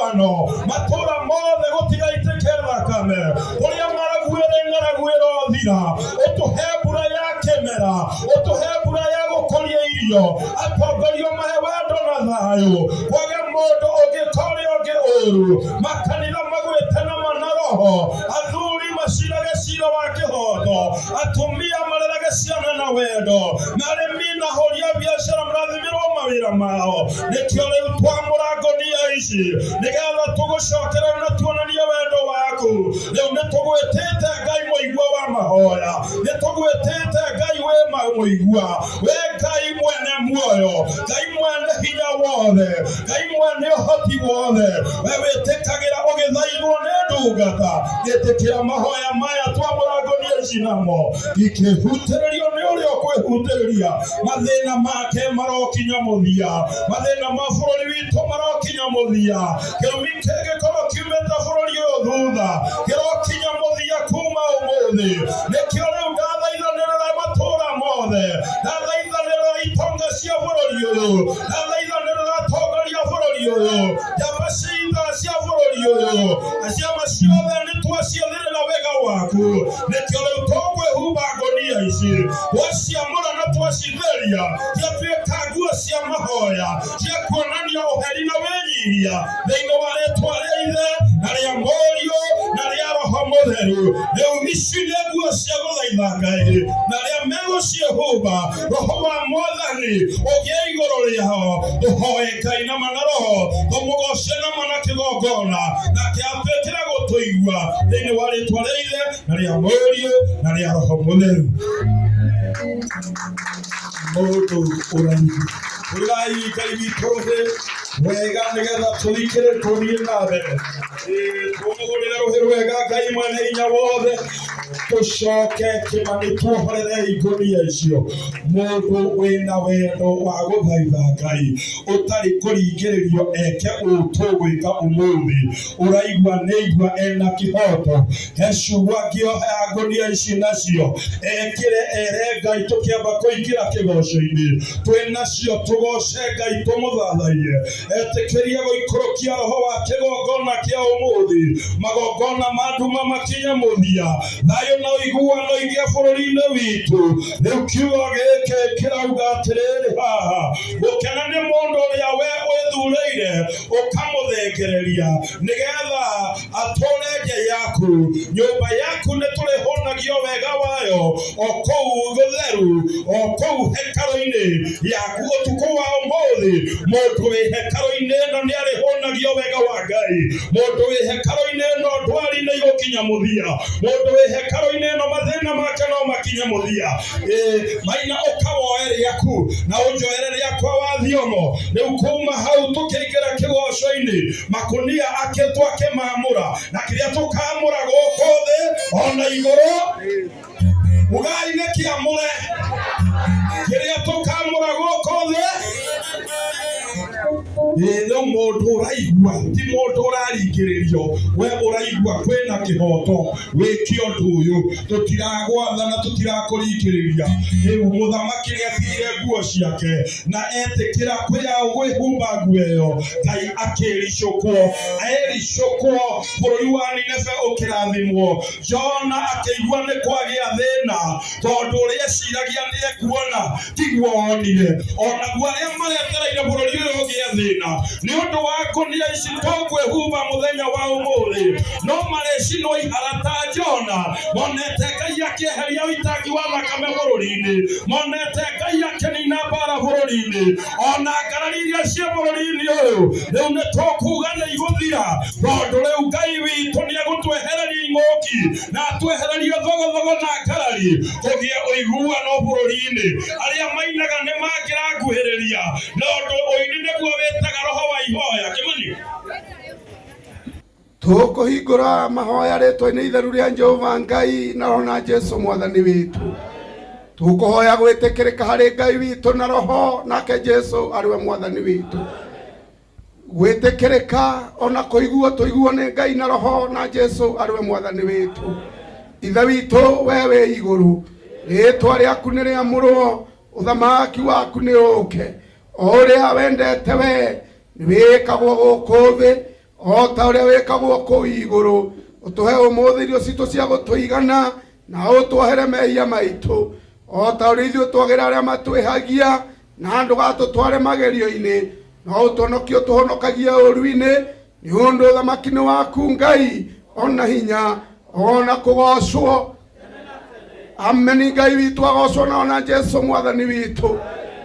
ũiguano, matũũra mothe gũtigaitĩke thakame, kũrĩa ng'aragu ĩrĩ ng'aragu ĩrothira. Ũtũhe mbura ya kĩmera, ũtũhe mbura ya gũkũria irio, atongoria mahe wendo na thayũ, kwage mũndũ ũngĩka ũrĩa ũngĩ ũru, makanitha magwĩte na mana roho, athuri macirage cira wa kĩhoto, atumia marerage ciana na wendo, na arĩmi na ahũri a biacara marathimĩrwo mawĩra mao. Nĩkĩo rĩu twamũra ngonia ici nĩgetha tũgũcokerere na tuonanie wendo waku. Rĩu nĩ tũgwĩtĩte Ngai mũigua wa mahoya, nĩ tũgwĩtĩte Ngai wĩ mũigua, we Ngai mwene muoyo, Ngai mwene hinya wothe, Ngai mwene ũhoti wothe, we wĩtĩkagĩra ũgĩthaithwo nĩ ndungata. Ĩtĩkĩra mahoya maya twamũra ngonia ici namo ikĩhutĩrĩrio nĩ ũrĩa ũkwĩhutĩrĩria, mathĩna make marokinya mũthia, mathĩna ma bũrũri witũ marokinya mũthia, kĩrumi kĩngĩkorwo kiumĩte bũrũri ũyũ thutha kĩrokinya mũthia kuma ũmũthĩ. Nĩkĩo rĩu ndathaithanĩrĩra matũũra mothe, ndathaithanĩrĩra itonga cia bũrũri ũyũ, ndathaithanĩrĩra atongoria a bũrũri ũyũ, njamba cia ita cia bũrũri ũyũ, ciama ciothe nĩ twaciathĩrĩra wega waku. Nĩkĩo rĩu tũkwĩhumba ngũnia ici, twaciamũra na twacitheria, ciatuĩka nguo cia mahoya cia kuonania ũheri na wĩnyihia thĩinĩ wa rĩtwa rĩa Ithe na rĩa Mũriũ na rĩa Roho Mũtheru. Rĩu ici nĩ nguo cia gũthaitha Ngai, na arĩa megũciĩhumba Roho wa Mwathani ũgĩe igũrũ rĩao. Tũhoe Ngai na ma na Roho, tũmũgoce na ma na kĩgongona, nake atuĩkĩre gũtũigua thĩinĩ wa rĩtwa rĩa Ithe na rĩa Mũriũ na rĩa Roho Mũtheru. Mũndũ ũraigua ũrai Ngai witũ rũhĩ wega nĩgetha tũthikĩre tũthiĩ na mbere. Tũmũhũrĩre rũhĩ rwega Ngai mwene hinya wothe, tũcoke kĩmani tuohorere ngũnia icio. Mũndũ wĩna wendo wa gũthaitha Ngai ũtarĩ kũringĩrĩrio eke ũũ tũgwĩka ũmũthĩ, ũraigua nĩigua ena kĩhoto, he ciugo angĩoha ngũnia ici nacio ekĩre ere Ngai tũkĩamba kũingĩra kĩgoco-inĩ twĩ nacio, tũgoce Ngai tũmũthathaiye, etĩkĩrie gũikũrũkia roho wa kĩgongona kĩa ũmũthĩ, magongona ma nduma makinye mũthia, thayũ na ũiguano igĩe bũrũri-inĩ witũ. Rĩu kiugo gĩkĩ kĩrauga atĩrĩrĩ haha, gũkena nĩ mũndũ ũrĩa we wĩthurĩire ũkamũthengereria nĩgetha atũre nja yaku. Nyũmba yaku nĩ tũrĩhũnagio wega wayo o kũu gũtheru, o kũu hekarũ-inĩ yaku. Ũtukũ wa ũmũthĩ mũndũ wĩ hekarũ-inĩ ĩno nĩ arĩhũnagio wega wa Ngai. Mũndũ wĩ hekarũ-inĩ ĩno ndwari nĩ igũkinya mũthia. Mũndũ wĩ hekarũ-inĩ ĩno mathĩna make no makinye mũthia. Ĩĩ, maina ũkawoe rĩaku na ũnjoere rĩakwa wa thiomo. Rĩu kuma hau tũkĩingĩra kĩgoco-inĩ, makunia akĩtwo akĩmamũra, na kĩrĩa tũkamũra gũkũ thĩ ona igũrũ, ugai nĩ kĩamũre. Kĩrĩa tũkamũra gũkũ thĩ. Ĩĩ, rĩu mũndũ ũraigua ti mũndũ ũraringĩrĩrio, we ũraigua kwĩna kĩhoto wĩke ũndũ ũyũ, tũtiragwatha na tũtirakũringĩrĩria. Rĩu mũthamaki nĩ atigire nguo ciake na etĩkĩra kwĩhumba nguo ĩyo, Ngai akĩricũkwo, ericũkwo bũrũri wa Nineve ũkĩrathimwo. Jona akĩigua nĩ kwagĩa thĩna, tondũ ũrĩa eciragia nĩ ekuona tiguo onire. Onaguo arĩa maretereire bũrũri ũyũ ũgĩe thĩna nĩ ũndũ wa ngũnia ici tũkwĩhumba mũthenya wa ũmũthĩ, no marĩcinwo ihara ta Jona. Monete Ngai akĩeheria ũitangi wa thakame bũrũri-inĩ, monete Ngai akĩnina mbara bũrũri-inĩ, ona ngarari iria ciĩ bũrũri-inĩ ũyũ rĩu nĩ tũkuga nĩ igũthira, tondũ rĩu Ngai witũ nĩ egũtwehereria ing'ũki na atwehererie thogothogo na ngarari, kũgĩe ũiguano bũrũri-inĩ. Arĩa mainaga nĩ mangĩranguhĩrĩria, na ũndũ ũini nĩguo wĩtaga roho wa ihoya. Kĩmani. Tũkũhingũra mahoya rĩtwa-inĩ itheru rĩa Jehova Ngai na Roho na Jesu Mwathani witũ. Tũkũhoya gwĩtĩkĩrĩka harĩ Ngai witũ na Roho nake Jesu arĩ we Mwathani witũ. Gwĩtĩkĩrĩka ona kũiguo tũiguo nĩ Ngai na Roho na Jesu arĩ we Mwathani witũ. Ithe witũ we wĩ igũrũ, rĩtwa rĩaku nĩ rĩamũrwo, ũthamaki waku nĩ ũũke, o ũrĩa wendete we nĩ wĩkagwo gũkũ thĩ. O ta ũrĩa wĩkagwo kũu igũrũ. Ũtũhe ũmũthĩ irio citũ cia gũtũigana, na ũtwohere mehia maitũ o ta ũrĩa ithuĩ twagĩra arĩa matwĩhagia, na ndũgatũtware magerio-inĩ, no ũtũhonokie ũtũhonokagie ũũru-inĩ, nĩ ũndũ ũthamaki nĩ waku Ngai, ona hinya, ona kũgocwo. Ameni. Ngai witũ agocwo na ona Jesu mwathani witũ.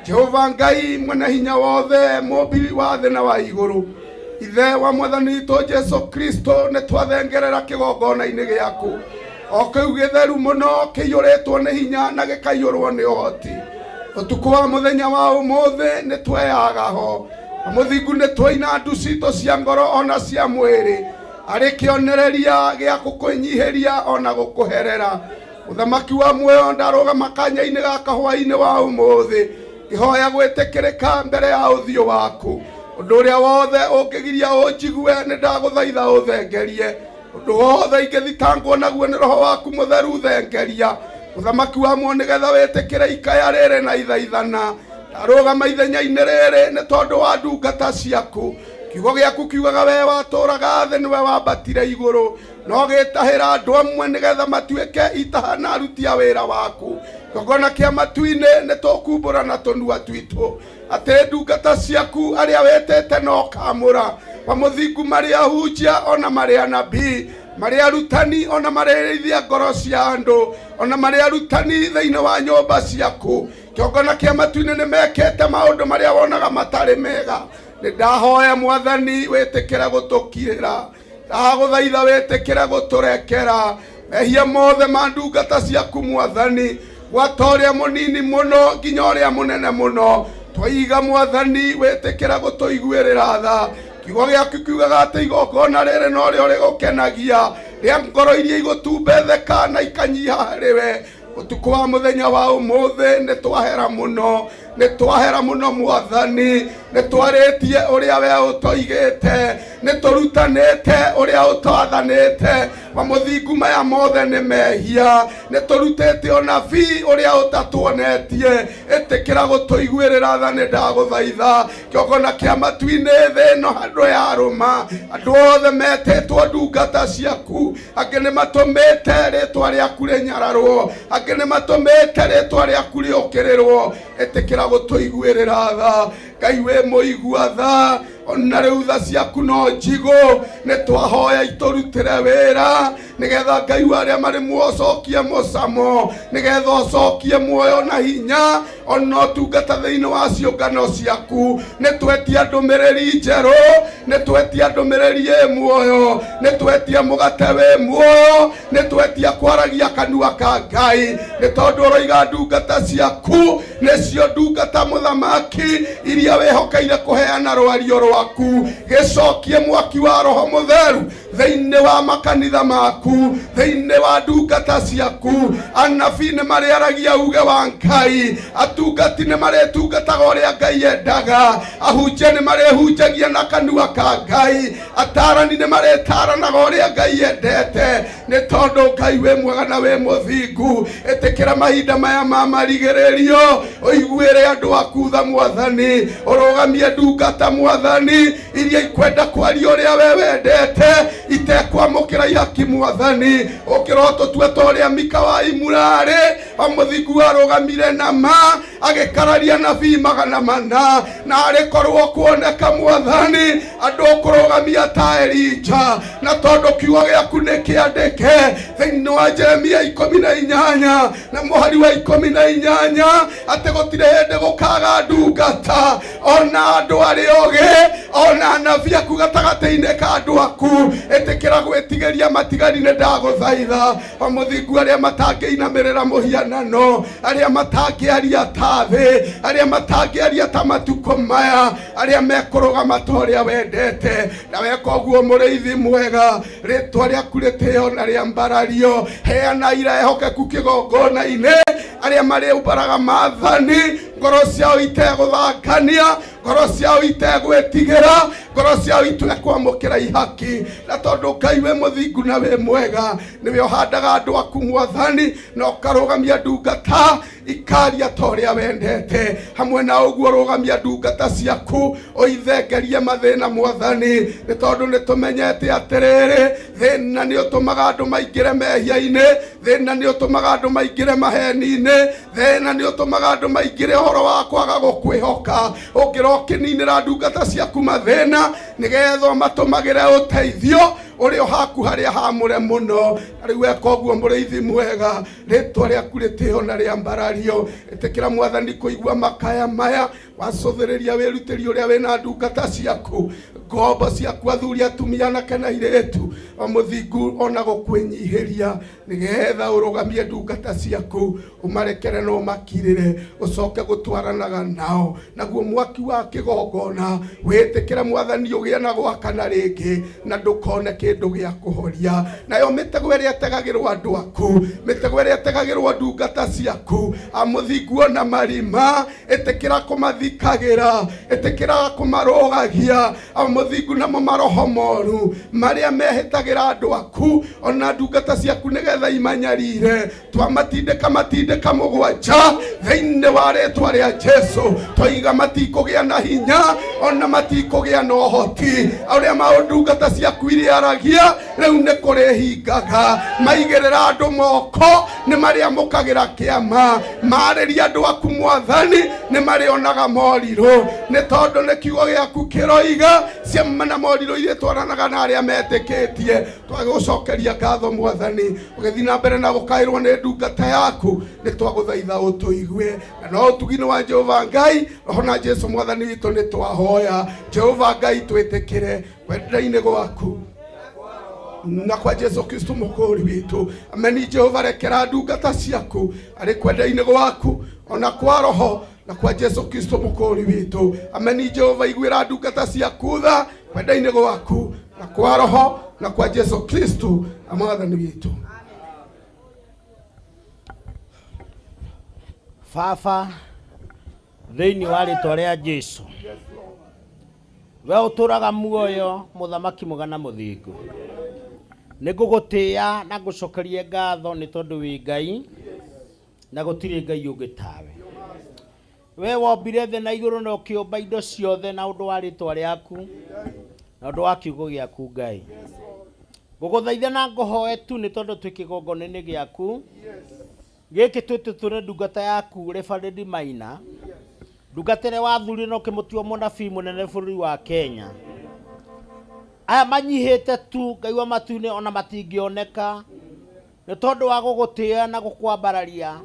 Jehova Ngai mwene hinya wothe, mũmbi wa thĩ na wa igũrũ, ithe wa mwathani witũ Jesu Kristo, nĩ twathengerera kĩgongona-inĩ gĩaku o kĩu gĩtheru mũno, kĩiyũrĩtwo nĩ hinya na gĩkaiyũrwo nĩ ũhoti. Ũtukũ wa mũthenya wa ũmũthĩ nĩ tweyaga ho na mũthingu, nĩ twaina ndu citũ cia ngoro ona cia mwĩrĩ, arĩ kĩonereria gĩa gũkũnyihĩria ona gũkũherera. Mũthamaki wa muoyo, ndarũgama kanya-inĩ gaka hwaĩ-inĩ wa ũmũthĩ ngĩhoya gwĩtĩkĩrĩka mbere ya ũthiũ waku. Ũndũ ũrĩa wothe ũngĩgiria ũnjigue, nĩ ndagũthaitha ũthengerie. Ũndũ wothe ingĩthitangwo naguo nĩ roho waku mũtheru, thengeria, mũthamaki wa muoyo, nĩgetha wĩtĩkĩre ikaya rĩrĩ na ithaithana. Ndarũgama ithenya-inĩ rĩrĩ nĩ tondũ wa ndungata ciaku. Kiugo gĩaku kiugaga we watũraga thĩ nĩwe wambatire igũrũ, no gĩtahĩra andũ amwe nĩgetha matuĩke itaha na aruti a wĩra waku. Kĩgongona kĩa matu-inĩ, nĩ tũkumbũra na tũnua twitũ atĩ ndungata ciaku arĩa wĩtĩte na ũkamũra wa mũthingu, marĩ ahunjia ona marĩ anabii, marĩ arutani ona marĩ arĩithia ngoro cia andũ, ona marĩ arutani thĩinĩ wa nyũmba ciaku. Kĩgongona kĩa matu-inĩ, nĩ mekĩte maũndũ marĩa wonaga matarĩ mega. Nĩ ndahoya, mwathani, wĩtĩkĩre gũtũkirĩra. Ndagũthaitha wĩtĩkĩre gũtũrekera mehia mothe ma ndungata ciaku, mwathani, gwata ũrĩa mũnini mũno nginya ũrĩa mũnene mũno. Twaiga, mwathani, wĩtĩkĩre gũtũiguĩrĩra tha. Kiugo gĩaku kiugaga atĩ igongona rĩrĩ no rĩo rĩgũkenagia, rĩa ngoro iria igũtumbetheka na ikanyiha harĩ we. Ũtukũ wa mũthenya wa ũmũthĩ nĩ twahera mũno, nĩ twahera mũno, mwathani. Nĩ twarĩtie ũrĩa we ũtoigĩte, nĩ tũrutanĩte ũrĩa ũtwathanĩte. Wa mũthingu, maya mothe nĩ mehia. Nĩ tũrutĩte ũnabii ũrĩa ũtatuonetie. Ĩtĩkĩra gũtũiguĩrĩra tha, nĩ ndagũthaitha. Kĩgongona kĩa matu-inĩ, thĩ ĩno handũ yarũma, andũ othe metĩtwo ndungata ciaku, angĩ nĩ matũmĩte rĩtwa rĩaku rĩnyararwo, angĩ nĩ matũmĩte rĩtwa rĩaku rĩũkĩrĩrwo. Ĩtĩkĩra gũtũiguĩrĩra tha. Ngai wĩ mũigua tha, ona rĩu tha ciaku no njigũ. Nĩ twahoya itũrutĩre wĩra, nĩgetha Ngai wa arĩa marĩ muoyo ũcokie mũcamo, nĩgetha ũcokie muoyo na hinya ona ũtungata thĩinĩ wa ciũngano ciaku. Nĩ twetia ndũmĩrĩri njerũ, nĩ twetia ndũmĩrĩri ĩ muoyo, nĩ twetia mũgate wĩ muoyo, nĩ twetia kwaragia kanua ka Ngai, nĩ tondũ ũroiga ndungata ciaku nĩcio ndungata, mũthamaki, iria wĩhokeire kũheana rwario rwaku. Gĩcokie mwaki wa roho mũtheru thĩinĩ wa makanitha maku, thĩinĩ wa ndungata ciaku. Anabii nĩ marĩaragia uge wa Ngai, atungati nĩ marĩtungataga ũrĩa Ngai endaga, ahunjia nĩ marĩhunjagia na kanua ka Ngai, atarani nĩ marĩtaranaga ũrĩa Ngai endete, nĩ tondũ Ngai wĩ mwega na wĩ mũthingu. Ĩtĩkĩra mahinda maya ma marigĩrĩrio ũiguĩre andũ aku tha, mwathani. Ũrũgamie ndungata, mwathani, iria ikwenda kwaria ũrĩa we wendete, itekwamũkĩra ihaki, mwathani. Ũkĩrwo tũtue ta ũrĩa Mika wa Imurarĩ o mũthingu arũgamire na ma agĩkararia nabii 400, na arĩ korwo kuoneka, mwathani, andũ ũkũrũgamia ta Elija. Na tondũ kiugo gĩaku nĩ kĩandĩke thĩinĩ wa Jeremia 18 na mũhari wa 18 atĩ gũtirĩ hĩndĩ gũkaga ndungata ona andũ arĩa ogĩ ona anabii aku gatagatĩ-inĩ ka andũ aku, ĩtĩkĩra gwĩtigĩria matigari, nĩ ndagũthaitha. O mũthingu, arĩa matangĩinamĩrĩra mũhianano, arĩa matangĩaria ta thĩ, arĩa matangĩaria ta matukũ maya, arĩa mekũrũgama ta ũrĩa wendete. Na weka ũguo, mũrĩithi mwega, rĩtwa rĩaku rĩtĩo na rĩambarario. Heana ira ehokeku kĩgongona-inĩ, arĩa marĩumbaraga maathani. Ngoro ciao itegũthangania, ngoro ciao itegwĩtigĩra, ngoro ciao itekwamũkĩra ihaki. Na tondũ Ngai wĩ mũthingu na wĩ mwega, nĩwe ũhandaga andũ aku Mwathani, na ũkarũgamia ndungata ikaria ta ũrĩa wendete. Hamwe na ũguo rũgamia ndungata ciaku, ũithengerie mathĩna Mwathani, nĩ tondũ nĩ tũmenyete atĩrĩrĩ, thĩna nĩ ũtũmaga andũ maingĩre mehia-inĩ, thĩna nĩ ũtũmaga andũ maingĩre maheni-inĩ, thĩna nĩ ũtũmaga andũ maingĩre ũhoro wa kwaga gũkwĩhoka. Ũngĩra ũkĩninĩra ndungata ciaku mathĩna, nĩgetha ũmatũmagĩre ũteithio ũrĩ o haku harĩa hamũre mũno. Na rĩu weka ũguo, mũrĩithi mwega, rĩtwa rĩaku rĩtĩo na rĩambarario. Ĩtĩkĩra Mwathani kũigua makaya maya, wacũthĩrĩria wĩrutĩri ũrĩa wĩna ndungata ciaku, ngombo ciaku, athuri, atumia, anake na airĩtu, o mũthingu ona gũkwĩnyihĩria, nĩgetha ũrũgamie ndungata ciaku, ũmarekere na ũmakirĩre, ũcoke gũtwaranaga nao. Naguo mwaki wa kĩgongona wĩtĩkĩre Mwathani ũgĩe na gwakana rĩngĩ, na ndũkone kĩndũ gĩa kũhoria. Nayo mĩtego ĩrĩa ĩtegagĩrwo andũ aku, mĩtego ĩrĩa ĩtegagĩrwo ndungata ciaku, amũthingu ona marima, ĩtĩkĩra kũmathikagĩra, ĩtĩkĩra kũmarũgagia. Amũthingu namo maroho moru marĩa mehĩtagĩra andũ aku ona ndungata ciaku nĩgetha imanyarire, twamatindĩka matindĩka mũgwanja thĩinĩ wa rĩtwa rĩa Jesu. Twaiga matikũgĩa na hinya ona matikũgĩa na ũhoti. Ũrĩa maũndungata ciaku irĩaragia rĩu nĩ kũrĩhingaga. Maigĩrĩra andũ moko nĩ marĩamũkagĩra kĩama, marĩria andũ aku Mwathani nĩ marĩonaga morirũ, nĩ tondũ nĩ kiugo gĩaku kĩroiga ciama na morirũ irĩtwaranaga na arĩa metĩkĩtie. Twagũcokeria ngatho Mwathani, ũgĩthiĩ na mbere na gũkaĩrwo nĩ ndungata yaku, nĩ twagũthaitha ũtũigue. Na no ũtugi-inĩ wa Jehova Ngai, Roho na Jesu Mwathani witũ, nĩ twahoya Jehova Ngai twĩtĩkĩre kwenda-inĩ gwaku na kwa Jesu Kristo mũkũũri witũ. Ameni. Jehova, rekera ndungata ciaku arĩ kwenda-inĩ gwaku ona kwa Roho na kwa Jesu Kristo mũkũũri witũ. Ameni. Jehova, iguĩra ndungata ciaku tha kwenda-inĩ gwaku na kwa Roho na kwa Jesu Kristo na Mwathani witũ. Baba, thĩinĩ wa rĩtwa rĩa Jesu, we ũtũraga muoyo, mũthamaki mwega na mũthingu, nĩ ngũgũtĩĩa na ngũcokerie ngatho nĩ tondũ wĩ Ngai na gũtirĩ Ngai ũngĩ tawe. We wombire thĩ na igũrũ na ũkĩũmba indo ciothe na ũndũ wa rĩtwa rĩaku na ũndũ wa kiugo gĩaku. Ngai, ngũgũthaitha na ngũhoe tu nĩ tondũ twĩ kĩgongona-inĩ gĩaku gĩkĩ, twĩtĩtũre ndungata yaku Reverend Maina, ndungata ĩrĩa wathurire na ũkĩmũtua mũnabii mũnene bũrũri wa Kenya. Aya manyihĩte tu, Ngai wa matu-inĩ, ona matingĩoneka nĩ tondũ wa gũgũtĩĩa na gũkwambararia.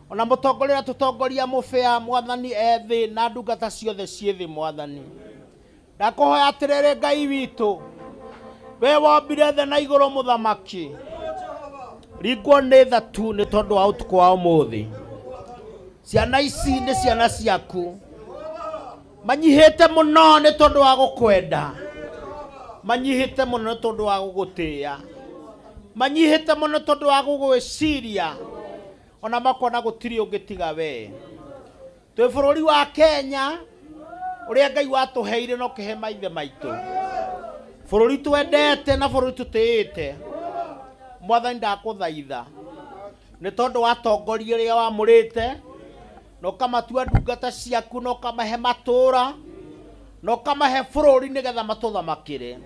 Ona mũtongoria ũrĩa tũtongoria mũbĩa, Mwathani, ethĩ na ndungata ciothe ciĩ thĩ, Mwathani, ndakũhoya atĩrĩrĩ, Ngai witũ, we wombire thĩ na igũrũ, mũthamaki, ringwo nĩ tha tu nĩ tondũ wa ũtukũ wa ũmũthĩ. Ciana ici nĩ ciana ciaku, manyihĩte mũno nĩ tondũ wa gũkwenda, manyihĩte mũno nĩ tondũ wa gũgũtĩĩa, manyihĩte mũno tondũ wa gũgwĩciria ona makona gũtirĩ ũngĩ tiga we. Twĩ bũrũri wa Kenya ũrĩa Ngai watũheire na ũkĩhe maithe maitũ, bũrũri twendete na bũrũri tũtĩĩte. Mwathani, ndakũthaitha nĩ tondũ watongoria ũrĩa wamũrĩte na ũkamatua ndungata ciaku na ũkamahe matũũra na ũkamahe bũrũri nĩgetha matũthamakĩre.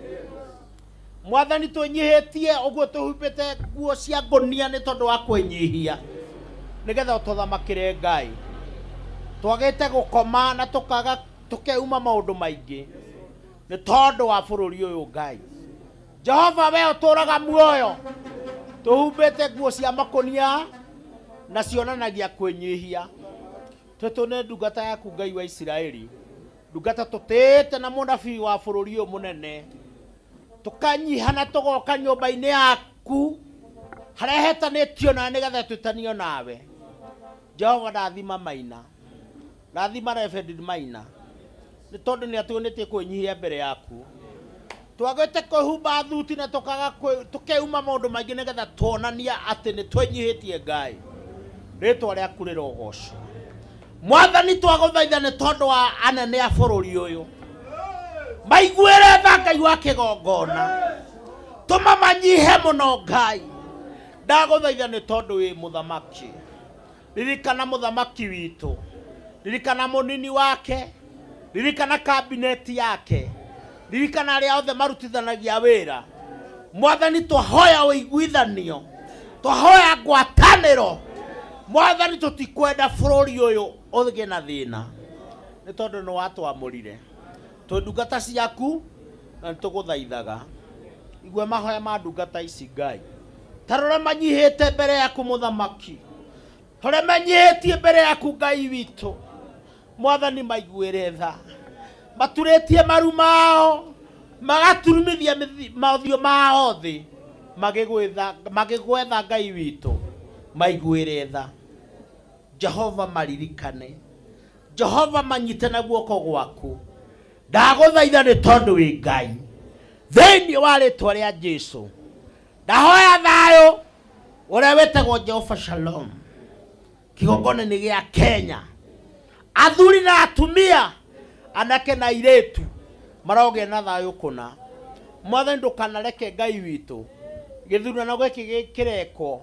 Mwathani, twĩnyihĩtie ũguo twĩhumbĩte nguo cia ngũnia nĩ tondũ wa kwĩnyihia nĩgetha ũtũthamakĩre. Ngai, twagĩte gũkoma na tũkaga tũkeuma maũndũ maingĩ nĩ tondũ wa bũrũri ũyũ. Ngai Jehova, we ũtũraga muoyo, tũhumbĩte nguo cia makũnia na cionanagia kwĩnyihia. Twĩtũ nĩ ndungata yaku, Ngai wa Isiraeli, ndungata tũtĩĩte na mũnabii wa bũrũri ũyũ mũnene, tũkanyiha na tũgoka nyũmba-inĩ yaku harĩa hetanĩtio nawe nĩgetha twĩtanio nawe. Jehova, ndathima Maina, ndathima Reverend Maina nĩ tondũ nĩ atuonĩtie kwĩnyihia mbere yaku. Twagĩte kwĩhumba thuti na tũkaga tũkeuma maũndũ maingĩ nĩgetha tuonania atĩ nĩ twĩnyihĩtie. Ngai, rĩtwa rĩaku rĩrogocwo. Mwathani, twagũthaitha nĩ tondũ wa anene a bũrũri ũyũ, maiguĩre tha Ngai wa kĩgongona, tũma manyihe mũno. Ngai, ndagũthaitha nĩ tondũ wĩ mũthamaki. Ririkana mũthamaki witũ, ririkana mũnini wake, ririkana kabineti yake, ririkana arĩa othe marutithanagia wĩra. Mwathani, twahoya ũiguithanio, twahoya ngwatanĩro. Mwathani, tũtikwenda bũrũri ũyũ ũgĩe na thĩna, nĩ tondũ nĩ watwamũrire twĩ ndungata ciaku, na nĩ tũgũthaithaga igua mahoya ma ndungata ici. Ngai, ta rora manyihĩte mbere yaku mũthamaki, rora manyihĩtie mbere yaku Ngai witũ. Mwathani, maiguĩre tha, maturĩtie maru mao, magaturumithia mothiũ mao thĩ magĩgwetha magĩgwetha. Ngai witũ, maiguĩre tha. Jehova, maririkane. Jehova, manyite na guoko gwaku. Ndagũthaitha nĩ tondũ wĩ Ngai. Thĩinĩ wa rĩtwa rĩa Jesu, ndahoya thayũ ũrĩa wĩtagwo Jehova Shalom kĩgongona-inĩ gĩa Kenya. Athuri na atumia, anake na airĩtu marogĩa na thayũ kũna. Mwathani, ndũkanareke, Ngai witũ, gĩthurano gĩkĩ kĩrekwo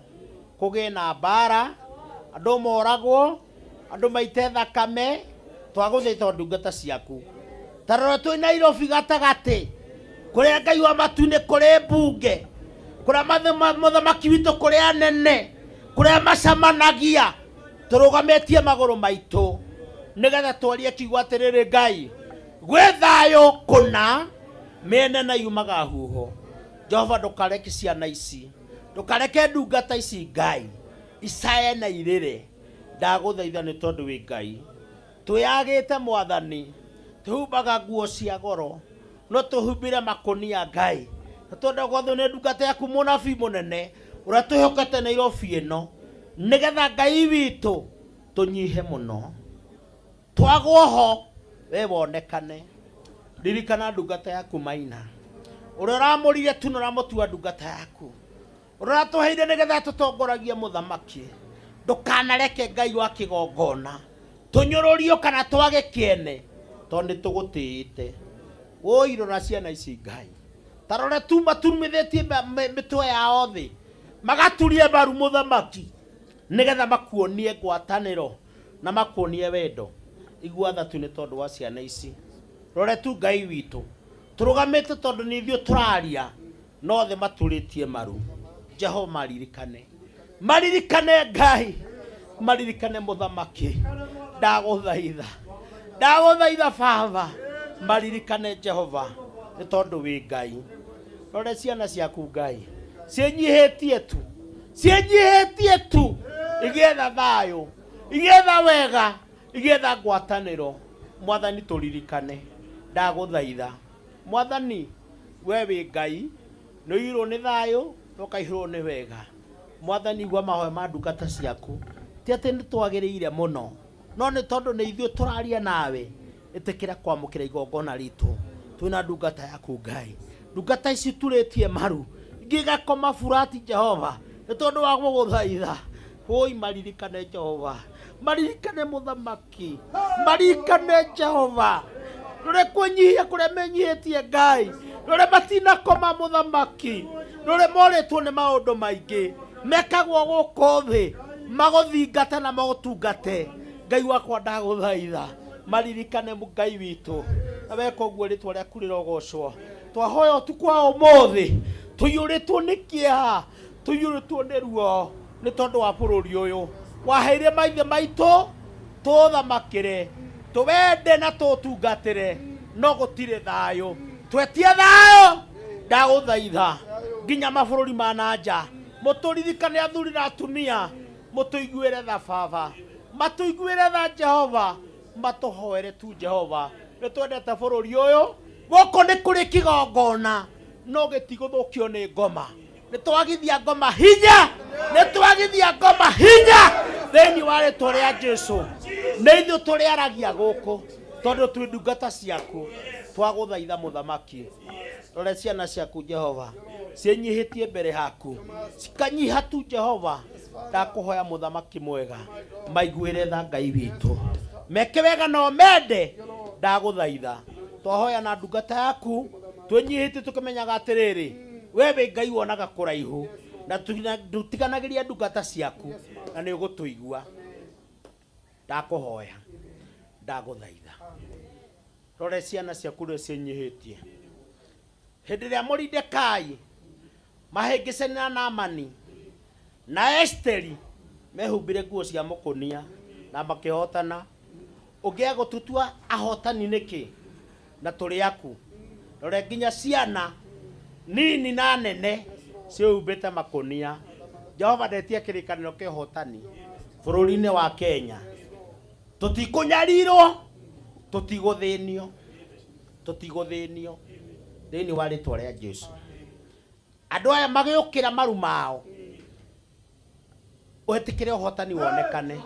kũgĩe na mbara, andũ moragwo, andũ maite thakame. Twagũthaitha ndungata ciaku. Ta rora twĩ Nairobi gatagatĩ, kũrĩa Ngai wa matu-inĩ kũrĩ mbunge, kũrĩa mũthamaki witũ, kũrĩ anene, kũrĩa macemanagia. Tũrũgamĩtie magũrũ maitũ nĩgetha twarie kiugo atĩrĩrĩ, Ngai, gwĩ thayũ kũna, mĩena na yumaga huho. Jehova, ndũkareke ciana ici, ndũkareke ndungata ici, Ngai, icaye na irĩre. Ndagũthaitha nĩ tondũ wĩ Ngai. Twĩyagĩte, Mwathani, twĩhumbaga nguo cia goro, no tũhumbire makũnia. Ngai, na twenda gwathwo nĩ ndungata yaku mũnabii mũnene ũrĩa twĩhokete Nairobi ĩno, nĩgetha, Ngai witũ, tũnyihe mũno, twagwo ho we wonekane. Ririkana ndungata yaku Maina, ũrĩa ũramũrire tu na ũramũtua ndungata yaku, ũrĩa ũratũheire nĩgetha tũtongoragie. Mũthamaki, ndũkanareke, Ngai wa kĩgongona, tũnyũrũrio kana twage kĩene, tondũ nĩ tũgũtĩĩte. Wũi, rora ciana ici, Ngai. Ta rora tu maturumithĩtie mĩtwe yao thĩ, magaturia maru, mũthamaki, nĩgetha makuonie ngwatanĩro na makuonie wendo. Igua tha tu nĩ tondũ wa ciana ici. Rore tu, Ngai witũ, tũrũgamĩte tondũ nĩ ithuĩ tũraria, no thĩ maturĩtie maru. Jehova, maririkane, maririkane, Ngai, maririkane. Mũthamaki, ndagũthaitha, ndagũthaitha, Baba, maririkane. Jehova, nĩ tondũ wĩ Ngai. Rore ciana ciaku, Ngai, ciĩnyihĩtie tu, ciĩnyihĩtie tu, igĩetha thayũ, igĩetha wega, igĩetha ngwatanĩro. Mwathani, tũririkane, ndagũthaitha. Mwathani, we wĩ Ngai, nĩ ũiyũirwo nĩ thayũ na ũkaihũrwo nĩ wega. Mwathani, igua mahoya ma ndungata ciaku. Ti atĩ nĩ twagĩrĩire mũno, no nĩ tondũ nĩ ithuĩ tũraria nawe. Ĩtĩkĩra kwamũkĩra igongona ritũ twĩna ndungata yaku. Ngai, ndungata ici turĩtie maru, ingĩ igakoma burati, Jehova, nĩ tondũ wa gũgũthaitha. Wũi, maririkane, Jehova, maririkane. Mũthamaki, maririkane. Jehova, rũrĩ kwĩnyihia kũrĩa menyihĩtie. Ngai, rũrĩ matinakoma. Mũthamaki, rũrĩ morĩtwo nĩ maũndũ maingĩ mekagwo gũkũ thĩ, magũthingate na magũtungate. Ngai wakwa, ndagũthaitha, maririkane. Ngai witũ, na weka ũguo, rĩtwa rĩaku rĩrogocwo. Twahoya ũtukũ wa ũmũthĩ tũiyũrĩtwo nĩ kĩeha, tũiyũrĩtwo nĩ ruo, nĩ tondũ wa bũrũri ũyũ waheire maithe maitũ tũthamakĩre, tũwende na tũtungatĩre, no gũtirĩ thayũ. Twetie thayũ. Ndagũthaitha, nginya mabũrũri ma na nja, mũtũririkane, athuri na atumia, mũtũiguĩre tha. Baba, matũiguĩre tha. Jehova, matũhoere tu. Jehova, nĩ twendete bũrũri ũyũ. Gũkũ nĩ kũrĩ kĩgongona, no gĩtigũthũkio nĩ ngoma. Nĩ twagithia ngoma hinya, nĩ twagithia ngoma hinya thĩinĩ wa rĩtwa rĩa Jesu. Nĩ ithuĩ tũrĩaragia gũkũ tondũ twĩ ndungata ciaku. Twagũthaitha, mũthamaki, rore ciana ciaku, Jehova, ciĩnyihĩtie mbere yaku, cikanyiha tu. Jehova, ndakũhoya, mũthamaki mwega, maiguĩre tha. Ngai witũ, Meke wega na ũmende. Ndagũthaitha, twahoya na ndungata yaku twĩnyihĩtie tũkĩmenyaga atĩrĩrĩ, we wĩ Ngai wonaga kũraihu na ndũtiganagĩria ndungata ciaku na nĩ ũgũtũigua. Ndakũhoya, ndagũthaitha, rore ciana ciaku ũrĩa ciĩnyihĩtie. Hĩndĩ ĩrĩa Moridekai mahĩngĩcanire na Naamani na Esiteri mehumbire nguo cia mũkũnia na makĩhotana, ũngĩaga gũtũtua ahotani nĩkĩ na tũrĩ aku? Rore nginya ciana nini na nene ciĩhumbĩte makũnia. Jehova ndetia kĩrĩkanĩro kĩa ũhotani bũrũri-inĩ wa Kenya. Tũtikũnyarirwo, tũtigũthĩnio, tũtigũthĩnio thĩinĩ wa rĩtwa rĩa Jesu. Andũ aya magĩũkĩra maru mao, wĩtĩkĩre ũhotani wonekane.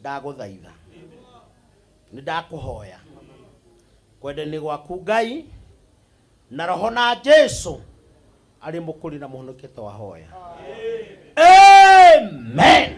Ndagũthaitha, nĩ ndakũhoya kwenda-inĩ gwaku Ngai na roho na Jesu arĩ mũkũri na mũhonokia twahoya. Amen.